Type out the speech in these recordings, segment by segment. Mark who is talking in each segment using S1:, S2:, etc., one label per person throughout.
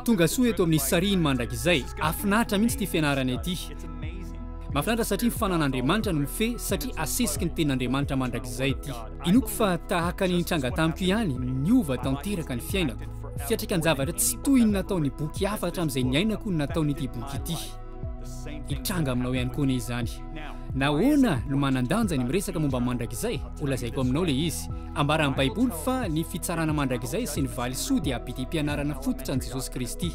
S1: Tonga soa eto amin'ny sarihiny mandrakizay. Hafinaritra mihitsy ity fianarana ity. Mahafinaritra satria ny fanan'Andriamanitra no mifehy satria asesiky ny tenin'Andriamanitra mandrakizay ity. Inoako fa tahaka ny nitranga tamiko ihany, niova tanteraka ny fiainako. Fiatraikan-javatra tsy toy ny nataon'ny boky hafa hatramin'izay niainako no nataon'ity boky ity. Hitranga aminao ihany koa anie izany. Nahoana no manan-danja ny miresaka momba ny mandrakizay? Holazaiko aminao ilay izy. Ambaran'ny Baiboly fa ny fitsarana mandrakizay sy ny valisoa dia abidim-pianarana fototra an'i Jesosy Kristy.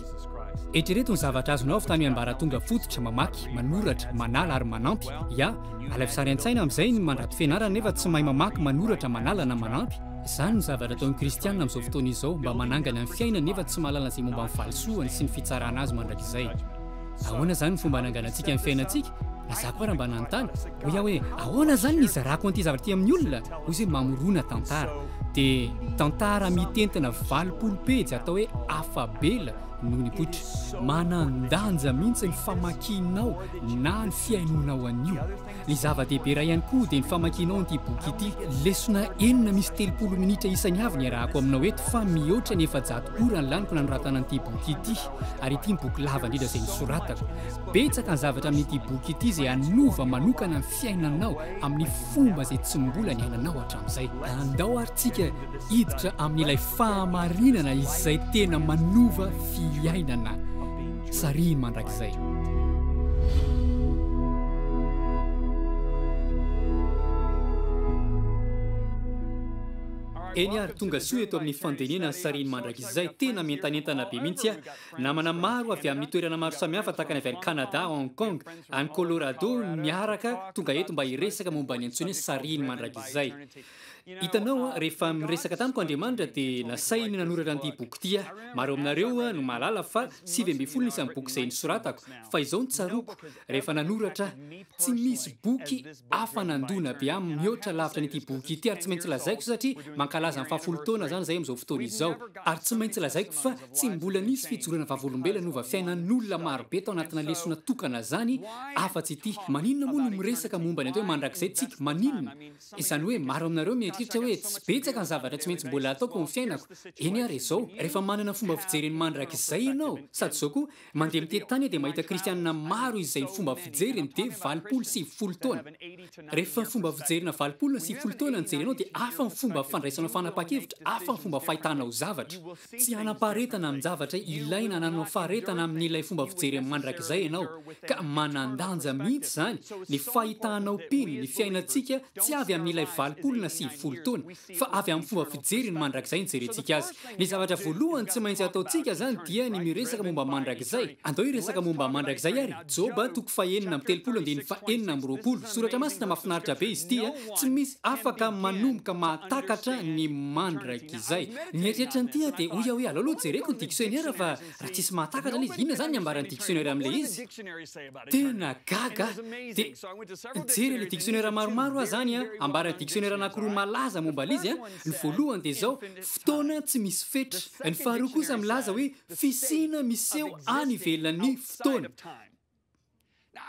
S1: Eritrereto ny zavatra azonao avy tamin'ny ambaratonga fototra, mamaky, manoratra, manala ary manampy. Ya, alaivo sary an-tsaina amin'izay ny mandrato fianarana nefa tsy mahay mamaky, manoratra, manala na manampy. Izany no zavatra ataon'ny Kristianina amin'izao fotoana izao, mba manangana ny fiainany nefa tsy mahalala izay momba ny valisoany sy ny fitsarana azy mandrakizay. Ahoana izany ny fomba hananganantsika ny fiainantsika? Na za koa raha mba nanontany, hoy aho hoe, ahoana izany ny hizarako an'ity zavatra ity amin'ny olona? Hoy izy hoe, mamorona tantara. Dia tantara mitentina 80 pejy atao hoe Afa-bela no nipoitra. Manan-danja mihitsy ny famakianao na ny fihainoanao an'io. Ny zava-dehibe iray ihany koa dia ny famakianao an'ity boky ity. Lesona enina misy 30 minitra isany avy ny iarahako aminao eto fa mihoatra ny 400 ora ny laniko nanoratana an'ity boky ity ary ity ny boky lava indrindra izay nosoratako. Betsaka ny zavatra amin'ity boky ity izay hanova manokana ny fiainanao amin'ny fomba izay tsy mbola niainanao hatramin'izay. Andao ary tsika hiditra amin'ilay fahamarinana izay tena manova fiainana. Sarihiny mandrakizay. Eny ary, tonga soa eto amin'ny fandinihana ny sarihiny mandrakizay. Tena mientanentana be mihitsy aho. Namana maro avy amin'ny toerana maro samihafa tahaka ny avy any Canada, Hong Kong, any Colorado miaraka tonga eto mba hiresaka momba ny antsoina hoe sarihiny mandrakizay. Hitanao, rehefa niresaka tamiko Andriamanitra dia nasainy nanoratra an'ity boky ity aho. Maro aminareo no mahalala fa 19 ny isan'ny boky izay nosoratako. Fa izao no tsaroako, rehefa nanoratra aho, tsy misy boky hafa nandona be ahy mihoatra lavitra an'ity boky ity, ary tsy maintsy lazaiko satria mankalaza ny fahafolo taona izany izahay amin'izao fotoana izao. Ary tsy maintsy lazaiko fa tsy mbola nisy fijoroana vavolombelona nanova fiainan'olona marobe tao anatina lesona tokana izany afa-tsy ity. Maninona moa no miresaka momba ny atao hoe mandrakizay tsika? Maninona? Izany hoe maro aminareo mieritreritra hoe tsy betsaka ny zavatra tsy maintsy mbola ataoko amin'ny fiainako. Eny ary izao, rehefa manana fomba fijery ny mandrakizay ianao, sady izao koa, mandeha mitety tany aho dia mahita kristianina maro izay ny fomba fijeriny dia 80 90 taona. Rehefa fomba fijerina 80 na 90 taona no jerenao dia hafa ny fomba fandraisanao fanapahan-kevitra, hafa ny fomba fahitanao zavatra. Tsy hanam-paharetana amin-javatra ilaina hanananao faharetana amin'ilay fomba fijery amin'ny mandrakizay ianao, ka manan-danja mihitsy izany ny fahitanao mpino ny fiainantsika tsy avy amin'ilay 80 na 90 taona, fa avy amin'ny fomba fijery ny mandrakizay nijerentsika azy. Ny zavatra voalohany tsy maintsy ataontsika izany dia ny miresaka momba ny mandrakizay. Andao hiresaka momba ny mandrakizay ary, Joba toko faha-36 andininy faha-26. Soratra masina mahafinaritra be izy ity a! Tsy misy afaka manomboka mahatakatra ny mandrakizay. Nieritreritra an'ity aho dia hoy aho hoe aleo aloha jereko ny dictionnaire fa raha tsisy mahatakatra ilay izy, inona izany ny ambaran'ny dictionnaire amin'ilay izy? Tena gaga aho. Dia nijery ilay dictionnaire maromaro aho izany an, ambaran'ny dictionnaire anankiroa malaza momba ilay izy an, ny voalohany dia izao, fotoana tsy misy fetra. Ny faharoa kosa milaza hoe fisiana miseho any ivelan'ny fotoana.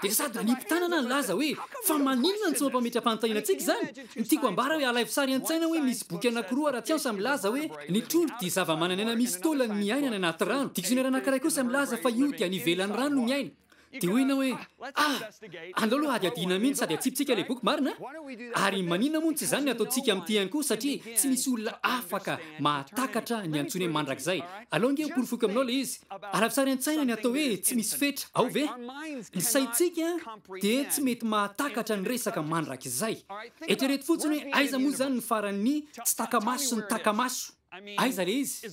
S1: Dia sady nanipy tanana nilaza hoe, Fa maninona no tsy mampametra-panontaniana antsika izany? Ny tiako ambara hoe alaivo sary an-tsaina hoe misy boky anankiroa ara-tsiansa milaza hoe ny trondro dia zavamananaina misy taolany miaina any anaty rano. Diksionera anankiray kosa milaza fa io dia any ivelan'ny rano no miaina. Dia hoy ianao hoe, Ah! Andao aloha hadihadiana mihitsy sady atsipitsika ilay boky, marina? Ary maninona moa no tsy izany ny ataontsika amin'ity ihany koa satria tsy misy olona afaka mahatakatra ny antsoiny hoe mandrakizay. Alao ange hoporofoiko aminao ilay izy. Alaivo sary an-tsaina ny atao hoe tsy misy fetra, ao ve? Ny saintsika dia tsy mety mahatakatra ny resaka mandrakizay. Eritrereto fotsiny hoe aiza moa izany ny faran'ny tsy taka-maso sy ny taka-maso? Aiza ilay izy?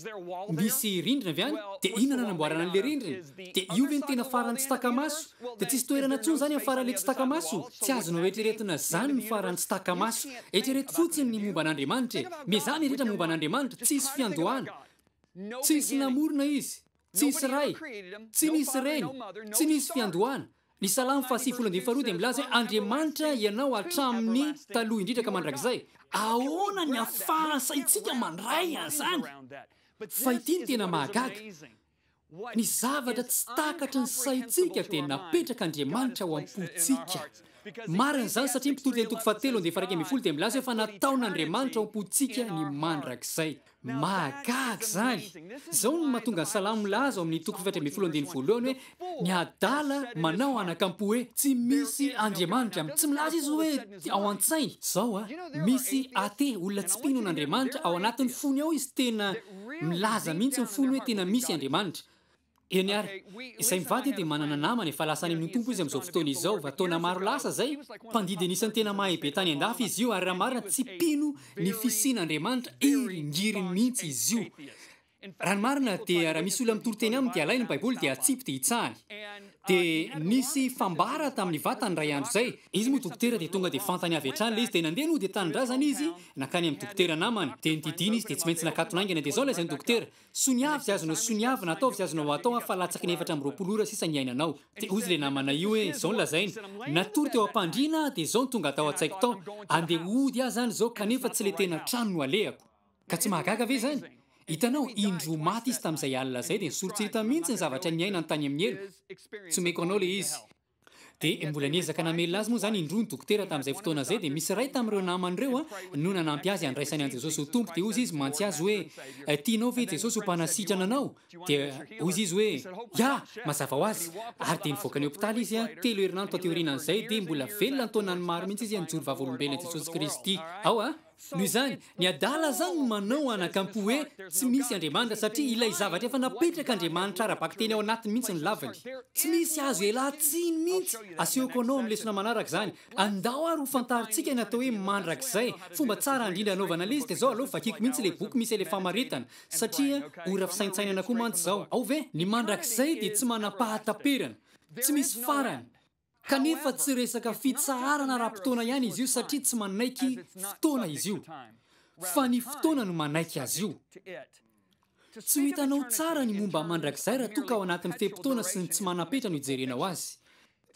S1: Misy rindrina ve any? Dia inona no nanamboarana an'ilay rindrina? Dia io ve no tena faran'ny tsy taka-maso? Dia tsisy toerana intsony izany amin'ny faran'ilay tsy taka-maso? Tsy azonao eritreretina izany ny faran'ny tsy taka-maso. Eritrereto fotsiny ny momba an'Andriamanitra e! Miezaha mieritreritra momba an'Andriamanitra, tsisy fiandohana. Tsisy namorona izy, tsisy ray, tsy nisy reny, tsy nisy fiandohana. Ny Salamo faha 92 dia milaza hoe Andriamanitra ianao hatramin'ny taloha indrindra ka mandrakizay. Ahoana ny ahafahan'ny saintsika mandray an'izany? Fa ity no tena mahagaga. Ny zavatra tsy takatry ny saintsika dia napetrak'Andriamanitra ao am-pontsika. Marina izany satria ny Mpitoriteny toko fahatelo andiany faha-11 dia milaza hoe fa nataon'Andriamanitra ao am-pontsika ny mandrakizay. Mahagaga izany! Izao no mahatonga ny Salamo milaza ao amin'ny toko faha-14 andininy voalohany hoe ny adala manao anakam-po hoe tsy misy Andriamanitra. Tsy milaza izy hoe ao an-tsainy. Izao, misy athée, olona tsy mpino an'Andriamanitra, ao anatin'ny fony ao izy tena Milaza mihitsy ny fony hoe tena misy Andriamanitra. Eny ary, izay mivady dia manana namana efa lasa any amin'ny Tompo izy amin'izao fotoana izao, fa taona maro lasa izay, mpandidy anisan'ny tena mahay be tany an-dafy izy io, ary raha marina tsy mpino ny fisian'Andriamanitra hiringiriny mihitsy izy io. Raha ny marina dia raha misy olona mitory teny aminy dia alainy ny Baiboly dia atsipy dia hitsahany. Dia nisy fambara tamin'ny vatany iray andro izay. Izy moa dokotera dia tonga dia fantany avy hatrany ilay izy dia nandeha nody an-tanindrazana izy nankany amin'ny dokotera namany. Dia nodidiana izy dia tsy maintsy nakatona haingana dia izao lazain'ny dokotera, Soniavy izay azonao soniavina, ataovy izay azonao atao an fa latsaky ny 24 ora sisa ny iainanao. Dia hozy ilay namana io hoe, izao no lazainy, natory teo am-pandriana aho dia izao no tonga tao an-tsaiko tao, andeha hody aho izany izao kanefa tsy ilay tena trano no alehako. Ka tsy mahagaga ve izany? Hitanao, indroa maty izy tamin'izay alina izay, dia nisoritsorita mihitsy ny zavatra niainany tany amin'ny helo. Tsy omeko anao ilay izy. Dia mbola niezaka namelona azy moa izany indroa ny dokotera tamin'izay fotoana izay, dia misy iray tamin'ireo namany ireo no nanampy azy handraisany an'i Jesosy ho Tompo, dia hozy izy mantsy azy hoe, Tianao ve Jesosy ho mpanasitrana anao? Dia hozy izy hoe, Ya! Mazava ho azy! Ary dia nivoaka ny hopitaly izy, telo herinandro taty aorianan'izay, dia mbola velona an-taonany maro mihitsy izy nijoro vavolombelon'i Jesosy Kristy. Ao a! Noho izany, ny adala izany no manao anakampo hoe tsy misy Andriamanitra satria ilay zavatra efa napetrak'Andriamanitra ara-bakiteny ao anatiny mihitsy no laviny. Tsy misy azo ialan-tsiny mihitsy. Asehoko anao amin'ny lesona manaraka izany. Andao ary ho fantarintsika ny atao hoe mandrakizay. Fomba tsara indrindra hanaovana ilay izy dia izao, aleo vakiako mihitsy ilay boky misy ilay famaritana satria ora fisaintsainana koa mantsy izao. Ao ve? Ny mandrakizay dia tsy manam-pahataperana. Tsy misy farany. Kanefa tsy resaka fitsaharana ara-potoana ihany izy io satria tsy manaiky fotoana izy io, fa ny fotoana no manaiky azy io. Tsy ho hitanao tsara ny momba mandrakizay raha toa ka ao anatin'ny fe-potoana sy ny tsy manam-petra no ijerenao azy.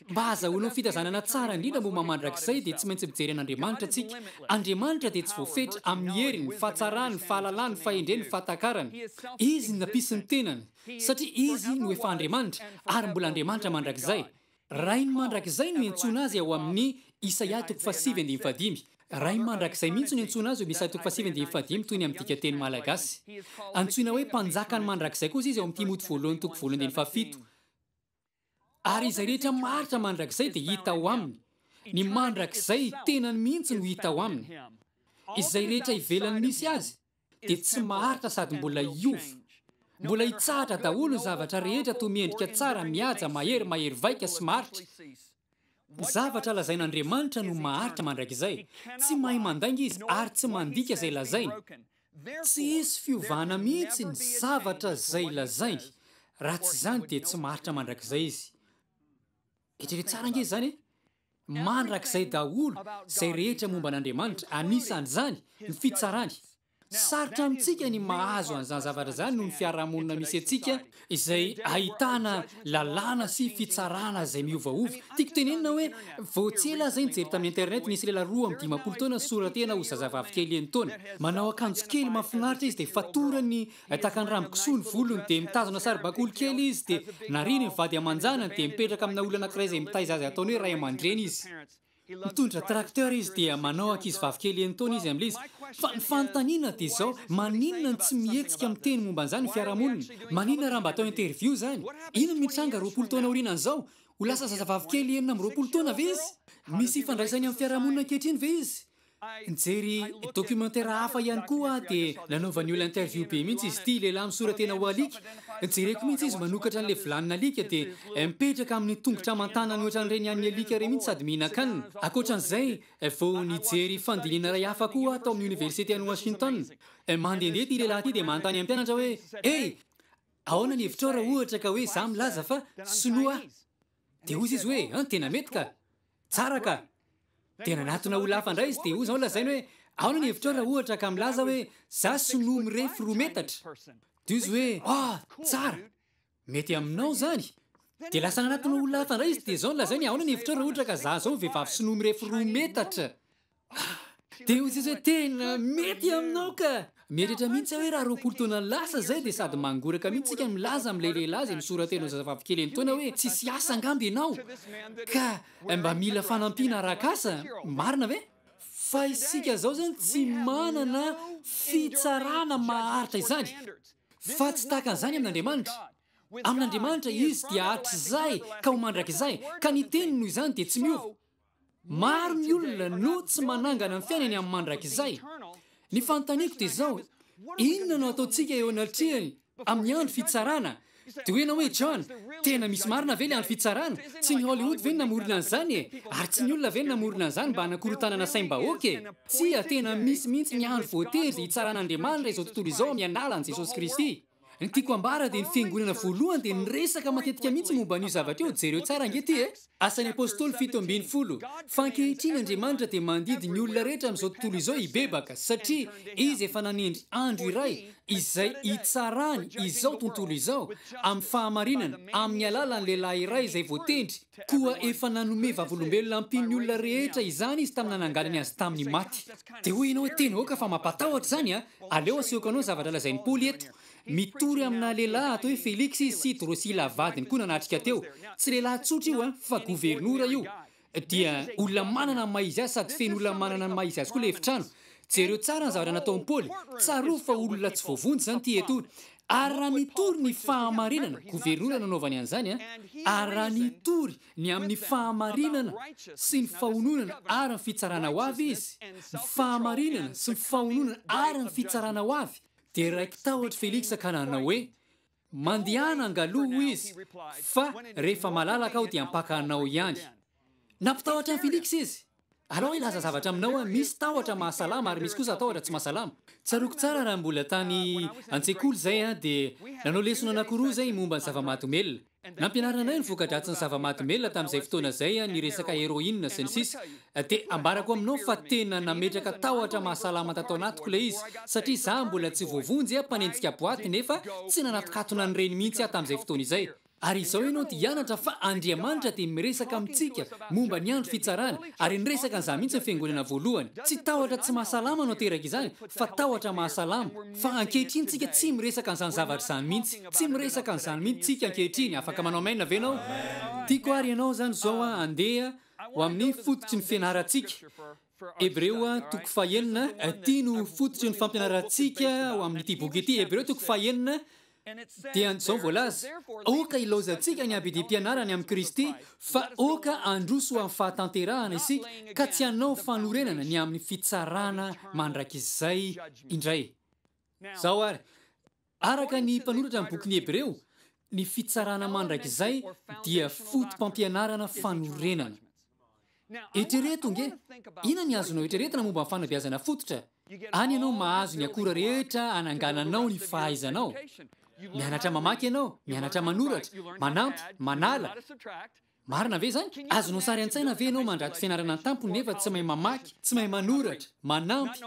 S1: Mba hahazahoanao fitazanana tsara indrindra momba mandrakizay dia tsy maintsy mijery an'Andriamanitra tsika. Andriamanitra dia tsy voafetra amin'ny heriny, fahatsarany, fahalalany, fahendreny, fahatakarany. Izy no nampisy ny tenany, satria Izy no efa Andriamanitra ary mbola Andriamanitra mandrakizay. Rainy mandrakizay no iantsoana azy ao amin'ny Isaia toko fahasivy andininy fahadimy. Rainy mandrakizay mihitsy no iantsoana azy ao amin'ny Isaia toko fahasivy andininy fahadimy toy ny amin'ny dikanteny malagasy. Antsoina hoe Mpanjakan'ny mandrakizay kosa izy ao amin'ny Timoty voalohany toko voalohany andininy fahafito. Ary izay rehetra maharitra mandrakizay dia hita ao aminy. Ny mandrakizay tenany mihitsy no hita ao aminy. Izay rehetra ivelan'ny misy azy dia tsy maharitra sady mbola hiova. Mbola hitsahatra daholo ny zavatra rehetra toa miendrika tsara, mihaja, mahery, mahery vaika sy maharitra. Ny zavatra lazain'Andriamanitra no maharitra mandrakizay. Tsy mahay mandainga Izy ary tsy mandika izay lazainy. Tsy hisy fiovana mihitsy ny zavatra izay lazainy. Raha tsy izany dia tsy maharitra mandrakizay Izy. Eritrereto tsara ange izany e! Mandrakizay daholo izay rehetra momba an'Andriamanitra, anisan'izany ny fitsarany. Sarotra amintsika ny mahazo an'izany zavatra izany noho ny fiarahamonina misy antsika izay ahitana lalàna sy fitsarana izay miovaova. Tiako tenenina hoe vao tsy ela aho izay nijery tamin'ny internet, nisy lehilahy 52 taona nisora-tena ho zazavavy kely enin-taona. Manao akanjo kely mahafinaritra izy dia fatorany Tahaka ny rambo-kisoa ny volony, dia mitazona saribakoly kely izy, dia nariany ny vady aman-janany, dia mipetraka amina olona anankiray izay mitaiza azy ataony hoe ray aman-dreny izy. Mitondra tracteur izy, dia manao ankizivavy kely enin-taona izy amin'ilay izy. Fa ny fanontaniana dia izao, maninona no tsy mihetsika miteny momba an'izany ny fiarahamonina? Maninona raha mba atao interview izany? Inona no hitranga 20 taona aorianan'izao? Ho lasa zazavavy kely 26 taona ve izy? Misy ifandraisany amin'ny fiarahamonina ankehitriny ve izy? Nijery documentaire hafa ihany koa aho dia nanaovan'ny olona interview be mihitsy izy ity, lehilahy misora-tena ho alika. Jereko mihitsy izy manokatra an'ilay vilanin'alika dia mipetraka amin'ny tongotra aman-tanany ohatran'ireny an'ny alika ireny mihitsy sady mihinan-kanina. Ankoatran'izay, vao nijery fandinihana iray hafa koa aho tao amin'ny oniversite any Washington. Mandehandeha ity lehilahy ity dia manontany amin'ny mpianatra hoe, Hey! Ahoana ny hevitrao raha ohatra ka hoe izaho milaza fa sinoa aho? Dia hoy izy hoe, An, tena mety ka! Tsara ka! Dia nanatona olona hafa indray izy dia hoy izao lazainy hoe, Ahoana ny hevitrao raha ohatra ka milaza hoe za sinoa mirefy 2 metatra? Dia hoy izy hoe, Ah! Tsara! Mety aminao izany! Dia lasa nanatona olona hafa indray izy dia izao no lazainy, Ahoana ny hevitrao raha ohatra ka za izao vehivavy sinoa mirefy 2 metatra? Dia hoy izy hoe, Tena mety aminao ka! Mieritreritra mihitsy aho hoe raha 20 taona lasa izay dia sady mangoraka mihitsy isika no milaza amin'ilay lehilahy izay misora-tena ho zazavavy kely enin-taona hoe tsisy asa angamba ianao ka mba mila fanampiana arak'asa. Marina ve? Fa isika izao izany tsy manana fitsarana maharitra izany. Fa tsy tahaka an'izany amin'Andriamanitra. Amin'Andriamanitra Izy dia hatrizay ka ho mandrakizay, ka ny teniny noho izany dia tsy miova. Maro ny olona no tsy manangana ny fiainany amin'ny mandrakizay. Ny fanontaniako dia izao, inona no ataontsika eo anatrehany amin'ny andro fitsarana? Dia hoy ianao hoe, John, tena misy marina ve ilay andro fitsarana? Tsy ny Hollywood ve no namorona an'izany e? Ary tsy ny olona ve no namorona an'izany mba hanakorontanana saim-bahoaka e? Tsia, tena misy mihitsy ny andro voatery hitsaran'Andriamanitra izao tontolo izao amin'ny alalan'i Jesosy Kristy. Ny tiako ambara dia ny fiangonana voalohany dia niresaka matetika mihitsy momba an'io zavatra io, jereo tsara ange ity e! Asan'ny Apostoly 17, Fa ankehitriny Andriamanitra dia mandidy ny olona rehetra amin'izao tontolo izao hibebaka, satria Izy efa nanendry andro iray izay hitsarany izao tontolo izao amin'ny fahamarinana amin'ny alalan'ny lehilahy iray izay voatendry, koa efa nanome vavolombelona ampian'ny olona rehetra izany Izy tamin'ny nananganany azy tamin'ny maty. Dia hoy ianao hoe tena aoka fa mampatahotra izany a! Aleo asehoko anao ny zavatra lazain'i Paoly eto. Mitory amina lehilahy atao hoe Feliksa izy sy Drosila vadiny koa nanatrika teo. Tsy lehilahy tsotra io fa governora io. Dia olona manana ny maha izy azy sady feno olona manana ny maha izy azy koa ilay efitrano. Jereo tsara ny zavatra nataon'i Paoly. Tsarovy fa olona tsy voavonjy izany ity eto. Ary raha nitory ny fahamarinana, governora nanaovany an'izany an, ary raha nitory ny amin'ny fahamarinana sy ny fahononana ary ny fitsarana ho avy izy, ny fahamarinana sy ny fahononana ary ny fitsarana ho avy, dia raiki-tahotra Feliksa ka nanao hoe, Mandehana angaloha, hoy izy, fa rehefa malalaka aho dia hampaka anao ihany. Nampitahotra an'i Feliksa izy. Alao hilaza zavatra aminao aho, misy tahotra mahasalama ary misy kosa tahotra tsy mahasalama. Tsaroako tsara raha mbola tany an-tsekoly izay dia nanao lesona anankiroa izay momba ny zava-mahadomelina. Nampianarina anay ny voka-dratsin'ny zava-mahadomelina tamin'izay fotoana izay, ny resaka héroïne sy ny sisa Dia ambarako aminao fa tena nametraka tahotra mahasalama tato anatiko ilay izy, satria izaho mbola tsy voavonjy aho mpanenjika boaty nefa tsy nanatokatona an'ireny mihitsy aho tamin'izay fotoana izay. Ary izao ianao dia hianatra fa Andriamanitra dia miresaka amintsika momba ny andro fitsarana, ary niresaka an'izany mihitsy ny Fiangonana voalohany. Tsy tahotra tsy mahasalama no ateraka izany, fa tahotra mahasalama. Fa ankehitriny tsika tsy miresaka an'izany zavatra izany mihitsy. Tsy miresaka an'izany mihitsy tsika ankehitriny. Afaka manao amen ve ianao? Tiako ary ianao izany izao handeha ho amin'ny fototry ny fianarantsika. Hebreo toko fahenina, ity no fototry ny fampianarantsika ho amin'ity boky ity. Hebreo toko fahenina dia izao voalaza, Aoka hilaozantsika ny abidim-pianarany amin'i Kristy, fa aoka handroso ho amin'ny fahatanterahana isika, ka tsy hanao fanorenana ny amin'ny fitsarana mandrakizay indray. Izao àry, araka ny mpanoratra ny bokin'ny Hebreo, ny fitsarana mandrakizay dia foto-pampianarana fanorenana. Eritrereto ange! Inona ny azonao eritreretina momba ny fanabeazana fototra? Any ianao mahazo ny akora rehetra hanangananao ny fahaizanao. Mianatra mamaky ianao, mianatra manoratra, manampy, manala. Marina ve izany? Azonao sary an-tsaina ve ianao mandrato fianarana an-tampony nefa tsy mahay mamaky, tsy mahay manoratra, manampy,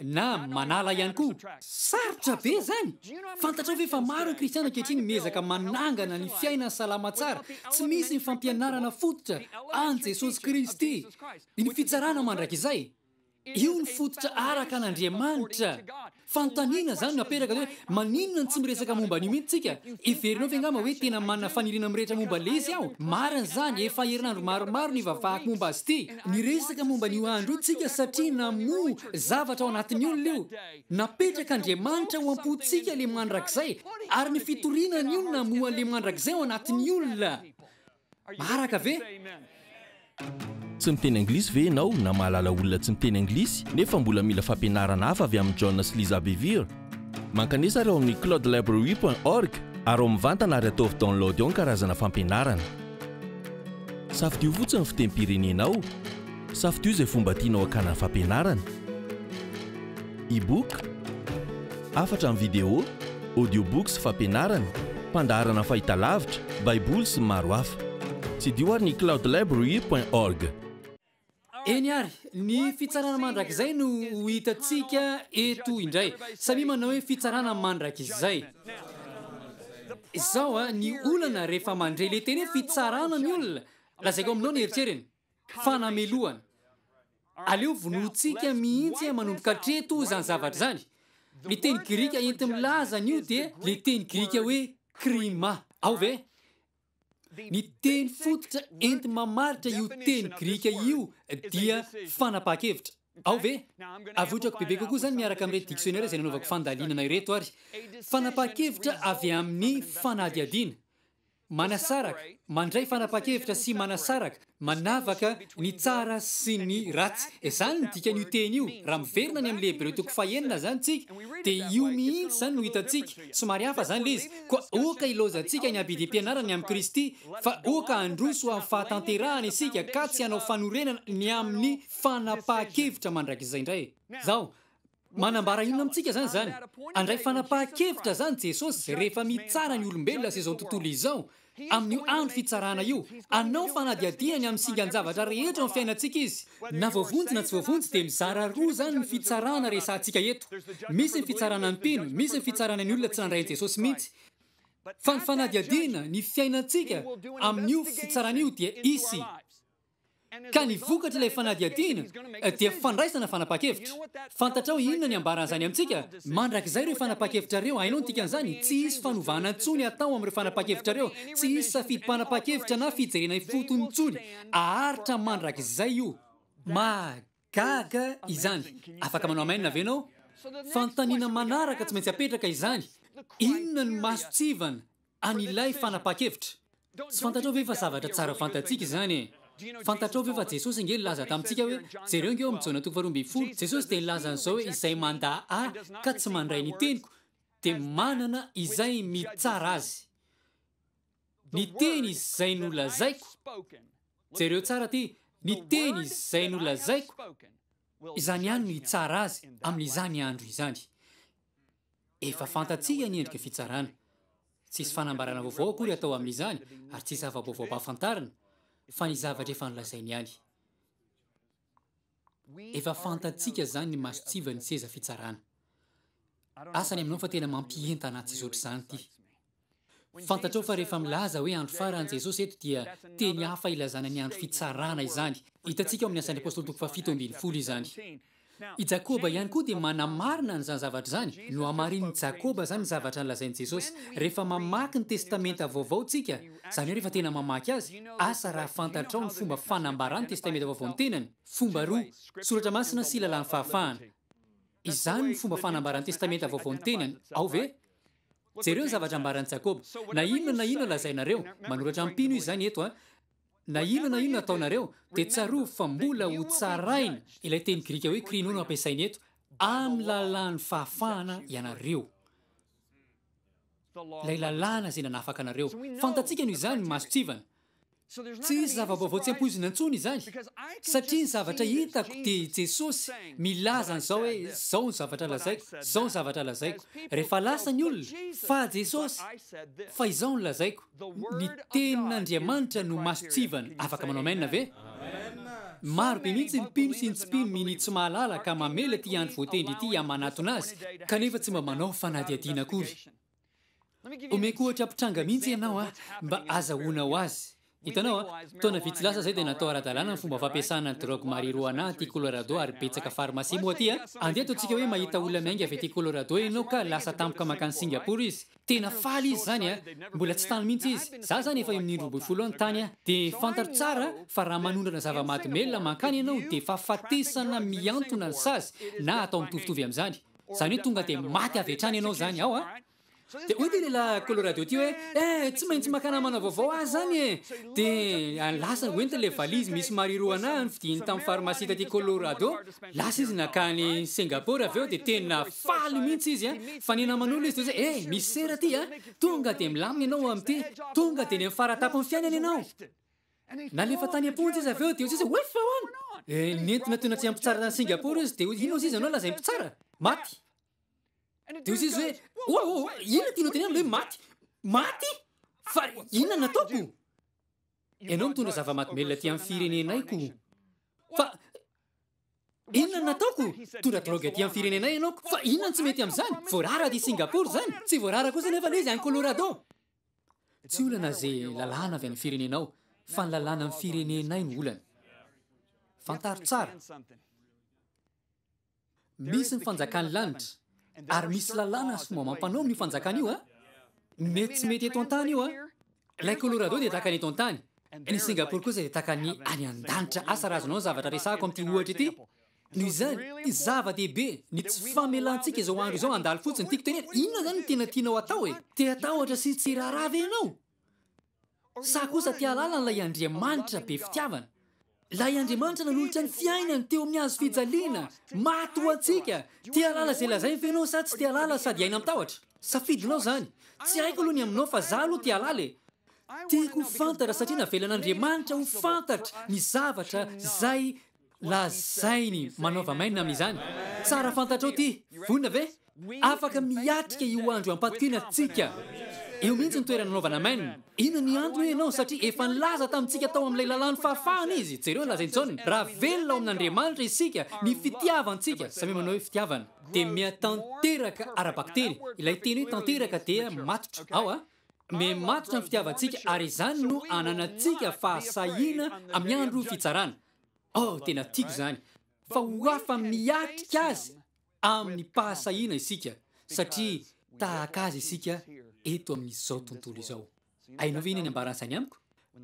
S1: na manala ihany koa? Sarotra be izany! Fantatrao ve fa maro ny kristiana ankehitriny miezaka manangana ny fiainany salama tsara, tsy misy ny fampianarana fototra an'i Jesosy Kristy, ny fitsarana mandrakizay? Io ny fototra araka an'Andriamanitra. Fanontaniana izany no apetraka hoe maninona no tsy miresaka momba an'io mihitsy tsika? Heverinao ve angamba hoe tena manana faniriana mirehitra momba an'ilay izy aho? Marina izany, efa herinandro maromaro nivavahako momba azy ity. Niresaka momba an'io andro io tsika satria namoha zavatra ao anatin'ny olona io. Napetrak'Andriamanitra ao am-pontsika ilay mandrakizay, ary ny fitoriana an'io no namoha an'ilay mandrakizay ao anatin'ny olona. Maharaka ve?
S2: Tsy miteny anglisy ve ianao na mahalala olona tsy miteny anglisy nefa mbola mila fampianarana hafa avy amin'i John sy Lisa Bevere? Mankanesa ary ao amin'ny cloudlibrary point org ary ao mivantana ary ataovy download ao ny karazana fampianarana. Safidio fotsiny ny fitenim-pirenenao. Safidio izay fomba tianao hakana ny fampianarana. E-book, hafatra amin'ny video, audiobook sy fampianarana, fandaharana fahitalavitra, Baiboly sy ny maro hafa. Tsidiho ary ny cloudlibrary point org.
S1: Eny ary, ny fitsarana mandrakizay no ho hitantsika eto indray. Samia manao hoe fitsarana mandrakizay. Izao an, ny olana rehefa mandre le teny hoe fitsarana ny olona, lazaiko aminao ny eritreriny. Fanamelohana. Aleo vonointsika mihitsy manomboka hatreto izany zavatra izany. Ny teny grika enti-milaza an'io dia ilay teny grika hoe krima. Ao ve? Ny teny fototra enti-mamaritra io teny grika io dia fanapahan-kevitra. Ao ve? Avoitrako bebe kokoa izany miaraka amin'ireto dictionnaire izay nanaovako fandalinana ireto ary. Fanapahan-kevitra avy amin'ny fanadihadiana. Manasaraka, mandray fanapahan-kevitra sy manasaraka, manavaka ny tsara sy ny ratsy. Izany no dikan'io teny io. Raha miverina any amin'ilay Hebreo toko fahenina izany isika, dia io mihitsy izany no hitantsika. Somary hafa izany ilay izy. Koa aoka hilaozantsika ny abidim-pianarana ny amin'i Kristy, fa aoka handroso ho amin'ny fahatanterahana isika, ka tsy hanao fanorenana ny amin'ny fanapahan-kevitra mandrakizay indray. Izao, Manambara inona amintsika izany izany? Handray fanapahan-kevitra izany Jesosy rehefa mitsara ny olombelona sy izao tontolo izao, amin'io andro fitsarana io. Hanao fanadihadiana ny amin'ny singan-javatra rehetra ao amin'ny fiainantsika Izy. Na voavonjy na tsy voavonjy dia mizara roa izany ny fitsarana resahantsika eto. Misy ny fitsarana ny mpino, misy ny fitsarana ny olona tsy nandray an'i Jesosy mihitsy. Fa ny fanadihadiana ny fiainantsika amin'io fitsarana io dia hisy. Ka ny vokatr'ilay fanadihadiana dia fandraisana fanapahan-kevitra. Fantatrao inona ny ambaran'izany amintsika? Mandrakizay ireo fanapahan-kevitra ireo. Hainao ny dikan'izany? Tsy hisy fanovana intsony hatao amin'ireo fanapahan-kevitra ireo. Tsy hisy safidim-panapahan-kevitra na fijerena ifotony intsony. Haharitra mandrakizay io. Mahagaga izany. Afaka manao amen ve ianao? Fanontaniana manaraka tsy maintsy apetraka izany, Inona no mason-tsivana an'ilay fanapahan-kevitra. Tsy fantatrao ve fa zavatra tsara fantatsika izany e? Fantatrao ve fa Jesosy ange nilaza tamintsika hoe, jereo ange ao amin'ny Jaona toko faharoa 12, Jesosy dia nilaza an'izao hoe izay mandà Ahy ka tsy mandray ny teniko dia manana izay mitsara azy. Ny teny izay nolazaiko, jereo tsara ity, ny teny izay nolazaiko, izany ihany no hitsara azy amin'izany andro izany. Efa fantatsika ny endrika fitsarana. Tsy hisy fanambarana vaovao akory atao amin'izany ary tsy hisy zava-baovao ampahafantarina fa ny zavatra efa nolazainy ihany. Efa fantatsika izany ny mason-tsivan'ny seza fitsarana. Asa ny aminao fa tena mampientana ahy tsy ohatr'izany ity. Fantatrao fa rehefa milaza hoe andro farany Jesosy eto dia teny hafa ilazana ny andro fitsarana izany. Hitantsika ao amin'ny Asan'ny Apostoly toko fahafito ambin'ny folo izany. I Jakoba ihany koa dia manamarina an'izany zavatra izany. Nohamarinin'i Jakoba izany ny zavatra nolazain'i Jesosy. Rehefa mamaky ny Testamenta Vaovao tsika, izany hoe rehefa tena mamaky azy, asa raha fantatrao ny fomba fanambaran'ny Testamenta Vaovao ny tenany. Fomba roa, Soratra Masina sy Lalàn'ny Fahafahana. Izany no fomba fanambaran'ny Testamenta Vaovao ny tenany. Ao ve? Jereo ny zavatra ambaran'i Jakoba. Na inona na inona lazainareo, manoratra amin'ny mpino izy izany eto an, na inona na inona ataonareo, dia tsarovy fa mbola ho tsaraina, ilay teny grika hoe krino no ampiasainy eto, amin'ny lalàn'ny fahafahana ianareo. Ilay lalàna izay nanafaka anareo. Fantatsika noho izany ny mason-tsivana. Tsy hisy zava-baovao tsy ampoizina intsony izany, satria ny zavatra hitako dia i Jesosy milaza an'izao hoe izao ny zavatra lazaiko, izao ny zavatra lazaiko. Rehefa lasa ny olona, fa Jesosy, fa izao no lazaiko. Ny tenin'Andriamanitra no mason-tsivana. Afaka manao amen ve? Maro be mihitsy ny mpino sy ny tsy mpino minia tsy mahalala ka mamela ity andro voatendry ity hamanatona azy, kanefa tsy mba manao fanadihadiana akory. Omeko ohatra mpitranga mihitsy ianao a, mba azahoanao azy. Hitanao a, taona vitsy lasa izay dia natao ara-dalàna ny fomba fampiasana ny drogue marijuana aty Colorado ary betsaka farmasia moa aty a. Andeha ataontsika hoe mahita olona miainga avy aty Colorado ianao ka lasa tampoka mankany Singapour izy. Tena faly izy izany a, mbola tsy tany mihitsy izy. Za izany efa eo amin'ny 12 eo ny tany a. Dia fantatro tsara fa raha manondrana zava-mahadomelina mankany ianao dia fahafatesana mihantona ny sazy na atao mitovitovy amin'izany. Izany hoe tonga dia maty avy hatrany ianao izany ao a! Dia hoy ity lehilahy Colorado ity hoe, Eh, tsy maintsy maka namana vaovao aho izany e! Dia lasa hoentiny ilay valizy misy marijuana novidiany tamin'ny farmasia taty Colorado. Lasa izy nankany Singapour avy eo dia tena faly mihitsy izy a! Fa ny naman'olona izy dia hoe, Eh, misy sera aty a! Tonga dia milamina ianao amin'ity! Tonga dia any amin'ny fara-tampon'ny fiainana ianao! Nalefa tany am-ponja izy avy eo dia hoy izy hoe fa ahoana? Eh, nentina teo anatrehan'ny mpitsara tany Singapour izy dia hoy inona hozy izy ianao lazain'ny mpitsara? Maty. Dia hoy izy hoe oh, oh, oh, inona tianao tenenina hoe maty? Maty? Fa inona no nataoko? Ianao mitondra zava-mahadomelina aty amin'ny firenenay ko. Fa Inona no nataoko? Mitondra drogue aty amin'ny firenenay ianao ko. Fa inona no tsy mety amin'izany? Voarara aty Singapour izany. Tsy voarara kosa anefa ilay izy any Colorado. Tsy olana ze lalàna avy any firenenao fa ny lalàna amin'ny firenenay no olana. Fantaro tsara. Misy ny fanjakan'ny lanitra. Ary misy lalàna sy fomba amam-panao amin'io fanjakana io a. Mety tsy mety eto an-tany io a. Ilay Colorado dia tahaka ny eto an-tany. Ny Singapour kosa dia tahaka ny any an-danitra. Asa raha azonao ny zavatra resahako amin'ity ohatra ity? Noho izany, zava-dehibe ny tsy famelantsika izao andro izao handalo fotsiny. Tiako tenena, inona izany no tena tianao atao e? Te hatahotra sy tsy hiraharaha ve ianao? Sa kosa te hahalala an'ilay Andriamanitra be fitiavana? Ilay Andriamanitra nanolotra ny fiainany teo amin'ny hazo fijaliana, maty ho antsika. Te hahalala izay lazainy ve ianao sa tsy te hahalala sady hiaina amin-tahotra? Safidinao izany. Tsy haiko aloha ny aminao fa za aloha te hahalala e! Tiako ho fantatra satria navelan'Andriamanitra ho fantatra ny zavatra izay Lazainy manaova maina amin'izany. Tsara fantatrao ty. Vonona ve? Afaka miatrika io andro ampatokiana tsika. Eo mihitsy ny toerana anaovana maina. Inona ny antony hoy ianao? Satria efa nilaza tamintsika tao amin'ilay lalàn'ny fahafahana izy. Jereo ny lazain'i Jaona. Raha velona ao amin'Andriamanitra isika, ny fitiavantsika, samia manao hoe fitiavana, dia mihatanteraka ara-bakiteny. Ilay teny hoe tanteraka dia matotra. Ao a. Mihamatotra ny fitiavantsika ary izany no ananantsika fahasahiana amin'ny andro fitsarana. Oh, tena tiako izany! Fa ho afa-miatrika azy amim-pahasahiana isika, satria tahaka azy isika eto amin'izao tontolo izao. Hainao ve inona ny ambaran'izany amiko?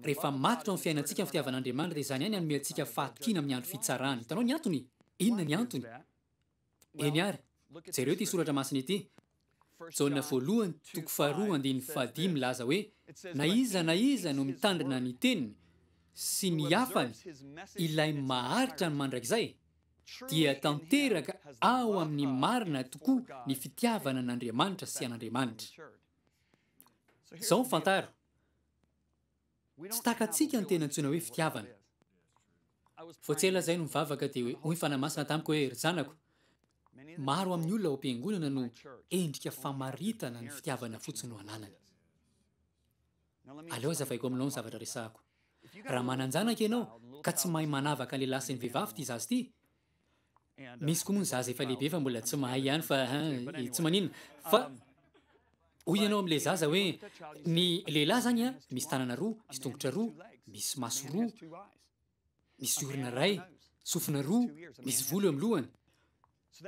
S1: Rehefa matotra amin'ny fiainantsika ny fitiavan'Andriamanitra, dia izany ihany hanome antsika fahatokiana amin'ny andro fitsarana. Hitanao ny antony? Inona ny antony? Eny àry, jereo ity soratra masina ity, Jaona voalohany toko faharoa andininy fahadimy milaza hoe, Na iza na iza no mitandrina ny teniny sy ny hafany, ilay maharitra ny mandrakizay, dia tanteraka ao amin'ny marina tokoa ny fitiavana an'Andriamanitra sy an'Andriamanitra. Izao fantaro, Tsy takatsika ny tena antsoina hoe fitiavana. Vao tsy ela izay no nivavaka dia hoy ny Fanahy Masina tamiko hoe, Ry zanako, maro amin'ny olona ao am-piangonana no endrika famaritana ny fitiavana fotsiny no ananany. Aleo hazavaiko aminao ny zavatra resahako. Raha manan-janaka ianao ka tsy mahay manavaka ny lehilahy sy ny vehivavy ity zaza ity, Misy koa moa ny zaza efa lehibe fa mbola tsy mahay ihany fa tsy maninona. Fa hoy ianao amin'ilay zaza hoe ny lehilahy zany a, misy tanana roa, misy tongotra roa, misy maso roa, misy orona iray, sofina roa, misy volo eo amin'ny lohany.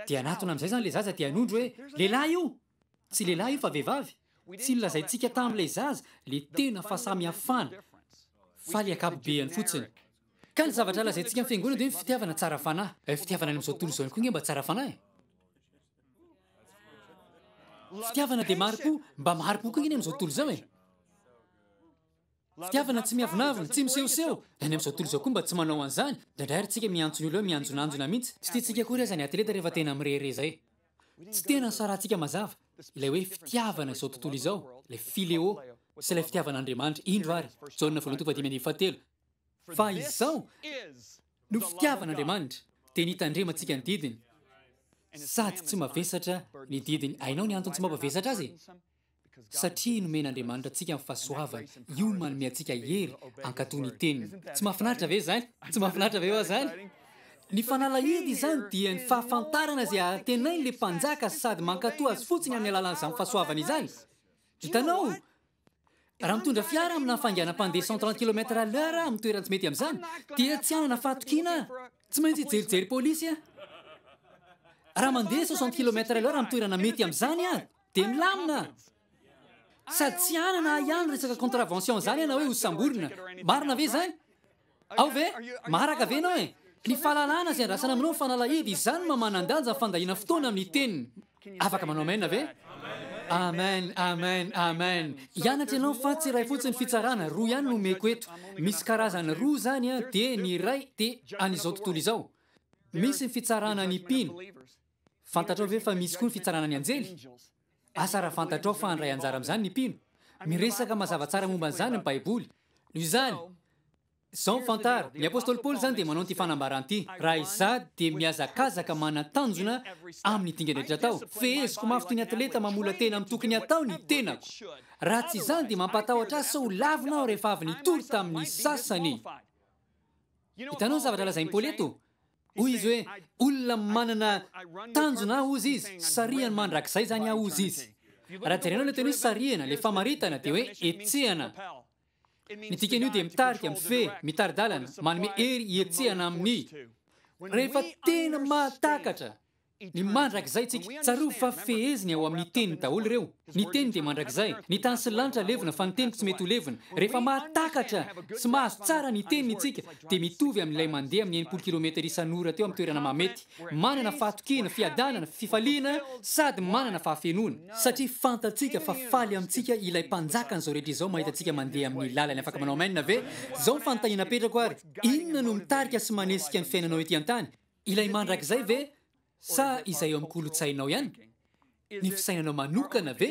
S1: Dia hanatona amin'izay zany ilay zaza dia hanondro hoe lehilahy io! Tsy lehilahy io fa vehivavy. Tsy nolazaintsika tamin'ilay zaza le tena fahasamihafana fa le ankapobeany fotsiny. Ka ny zavatra lazaintsika amin'ny fiangonana dia hoe fitiavana tsara fanahy. Eh, fitiavana any amin'izao tontolo izao ihany koa nge mba tsara fanahy e. Fitiavana dia mari-po, mba mari-po koa nge ny amin'izao tontolo izao e. Fitiavana tsy miavonavona, tsy misehoseho. Ny any amin'izao tontolo izao koa mba tsy manao an'izany. Indraindray ary tsika miantso ny olona hoe mianjonanjona mihitsy. Tsy tiantsika akory aza ny atleta rehefa tena mirehareha izay. Tsy tena sarahantsika mazava ilay hoe fitiavana izao tontolo izao, ilay phileo, sy ilay fitiavan'Andriamanitra. Indro ary, Jaona voalohany toko fahadimy andininy fahatelo, Fa izao no fitiavan'Andriamanitra, dia ny hitandremantsika ny didiny, sady tsy mavesatra ny didiny. Hainao ny antony tsy mampavesatra azy e? Satria nomen'Andriamanitra antsika ny fahasoavany, io no manome antsika hery hankatò ny Teniny. Tsy mahafinaritra ve izany? Tsy mahafinaritra ve hoa izany? Ny fanalahidy izany dia ny fahafantarana izay antenain'ilay Mpanjaka sady mankatò azy fotsiny amin'ny alalan'izany fahasoavana izany. Hitanao? Raha mitondra fiara amina hafainganam-pandeha 130 kilomètre à l'heure aho amin'ny toerana tsy mety amin'izany, dia tsy hanana fahatokiana aho. Tsy maintsy hijerijery polisy aho. Raha mandeha 60 kilomètre à l'heure amin'ny toerana mety amin'izany aho, Dia milamina! Sady tsy hanana ahiahy ny resaka contravention zany ianao hoe ho samborina. Marina ve izany? Ao ve? Maharaka ve ianao e? Ny fahalalana izay andrasana aminao ny fanalahidy, izany no maha-manan-danja ny fandaniana fotoana amin'ny teniny. Afaka manao amen ve? Amen, amen, amen. Hianatra ianao fa tsy iray fotsiny ny fitsarana, roa ihany no omeko eto. Misy karazany roa izany an, dia ny iray dia an'izao tontolo izao. Misy ny fitsarana ny mpino. Fantatrao ve fa misy koa ny fitsarana ny anjely? Asa raha fantatrao fa handray anjara amin'izany ny mpino? Miresaka mazava tsara momba an'izany ny Baiboly. Noho izany, izao no fantaro, ny apostoly Paoly izany dia manao ity fanambarana ity, Raha izaho dia mihazakazaka manan-tanjona amin'ny dingana rehetra atao, feheziko mafy toy ny atleta mamola-tena amin'ny tokony hatao ny tenako. Raha tsy izany dia mampatahotra ahy sao ho lavina aho rehefa avy nitory tamin'ny sasany. Hitanao ny zavatra lazain'i Paoly eto? Hoy izy hoe, Olona manana tanjona aho, hozy izy, sarihany mandrakizay izany aho, hozy izy. Raha jerenao ilay teny hoe sarihana, ilay famaritana dia hoe hetsehana. Ny dikan'io dia mitarika, mifehy, mitari-dalana, manome hery hihetsehana amin'ny. Rehefa tena mahatakatra. Ny mandrakizay tsika. Tsarovy fa feheziny ao amin'ny Teniny daholo ireo. Ny Teniny dia mandrakizay. Ny tany sy ny lanitra levona fa ny Teniko tsy mety ho levona. Rehefa mahatakatra sy mahazo tsara ny Teniny isika dia mitovy amin'ilay mandeha amin'ny 60 kilometatra isan'ora teo amin'ny toerana mahamety. Manana fahatokiana, fiadanana, fifaliana sady manana fahafenoana. Satria fantatsika fa faly amintsika ilay Mpanjakan'izao rehetra izao mahita antsika mandeha amin'ny lalany. Afaka manao amen ve? Izao ny fanontaniana apetrako ary, Inona no mitarika sy manesika ny fiainanao ety an-tany? Ilay mandrakizay ve sa izay eo amin'ny kolontsainao ihany? Ny fisainanao manokana ve?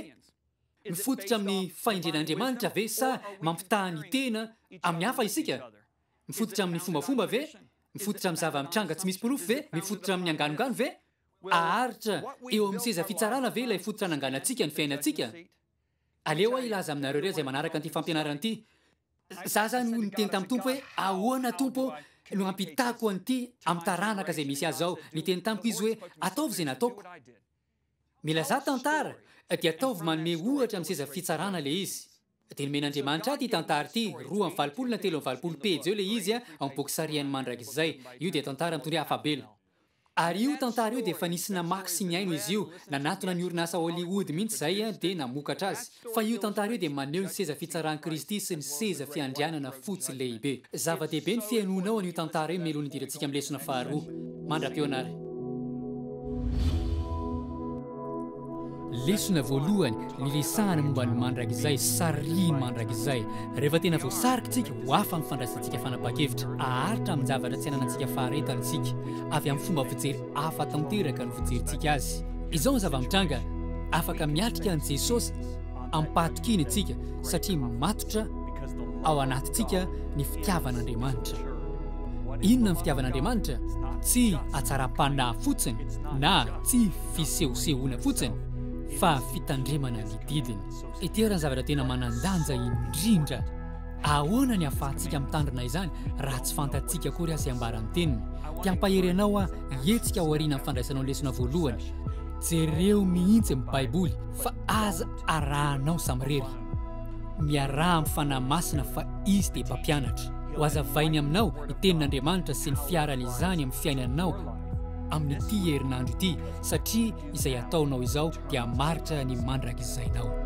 S1: Mifototra amin'ny fahendren'Andriamanitra ve sa mampitaha ny tena amin'ny hafa isika? Mifototra amin'ny fombafomba ve? Mifototra amin'ny zava-mitranga tsy misy porofo ve? Mifototra amin'ny anganongano ve? Haharitra eo amin'ny seza fitsarana ve ilay fototra ananganantsika ny fiainantsika? Aleo aho hilaza aminareo ireo izay manaraka an'ity fampianarana ity, Za zany hoy niteny tamin'ny Tompo hoe, Ahoana Tompo ô no hampitako an'ity amin'ny taranaka izay misy ahy zao? Niteny tamiko Izy hoe, Ataovy izay nataoko. Milazà tantara, dia ataovy manome ohatra amin'ny seza fitsarana ilay izy. Dia nomen'Andriamanitra ahy ity tantara ity, 82 na 83 pejy eo ilay izy ao amin'ny boky Sarihan'ny Mandrakizay. Io dia tantara mitondra hoe Afa-bela. Ary io tantara io dia efa nisy namaky sy nihaino izy io, nanatona ny orinasa Hollywood mihitsy izay dia namokatra azy. Fa io tantara io dia maneho ny seza fitsaran'i Kristy sy ny seza fiandrianana fotsy lehibe. Zava-dehibe ny fihainoanao an'io tantara io mialoha ny hidirantsika amin'ny lesona faharoa. Mandra-pihaona ary. Lesona voalohany niresahana momba ny mandrakizay, sarihiny mandrakizay. Rehefa tena voasarika isika, ho hafa ny fandraisantsika fanapahan-kevitra. Haharitra amin-javatra tsy ananantsika faharetana isika. Avy amin'ny fomba fijery hafa tanteraka no fijerintsika azy. Izao ny zava-mitranga, afaka miatrika an'i Jesosy amim-pahatokiana isika satria matotra ao anatintsika ny fitiavan'Andriamanitra. Inona ny fitiavan'Andriamanitra? Tsy hatsaram-panahy fotsiny na tsy fisehosehoana fotsiny fa fitandremana ny didiny. Ity ary ny zavatra tena manan-danja indrindra, ahoana ny ahafahantsika mitandrina izany raha tsy fantatsika akory aza izay ambaran'ny teniny? Te hampahery anao aho hihetsika aorianan'ny fandraisanao ny lesona voalohany. Jereo mihitsy ny Baiboly fa aza arahanao samirery. Miaraha amin'ny Fanahy Masina fa Izy dia Mpampianatra. Ho hazavainy aminao ny Tenin'Andriamanitra sy ny fiaran'izany amin'ny fiainanao amin'ity herinandro ity satria izay ataonao izao dia hamaritra ny mandrakizainao.